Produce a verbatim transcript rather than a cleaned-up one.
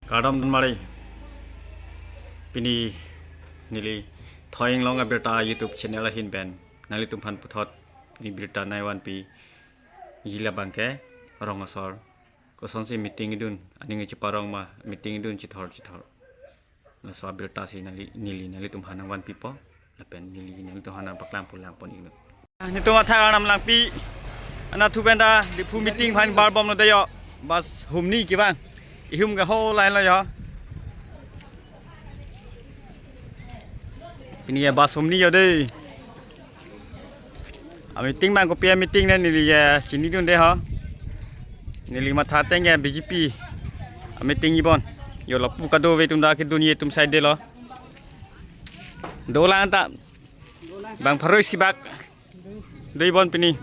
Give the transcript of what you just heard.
Kardom dun mari. Pini neli Thoi Inglong Abirta YouTube channel ahin pen nanglitum aphan puthot pini birta nangvanpi jila abangke rong asor kosonsi meeting idun, aning cheparong ma meeting idun chithor chithor. Laso abirta si neli, neli nanglitum aphan nangvanpipo. Lapen neli nanglitum aphan nangpaklang pulang pon inut. Netum athak Arnam Langpi anatthu pen ta Diphu meeting aphan barbomlo dei yo. Bus humni kevang. Ihum ke ho lain lo yo. Pini ya bus humni yo dei. Ameeting abang kopi ameeting ne neli ya chinidunde ho. Neli matha ateng ya B J P ameeting ibon. Yo lapu kadokave atum ta kedun ye atum side lo. Dolang ta bang pharo isi bak. Dei bon pini.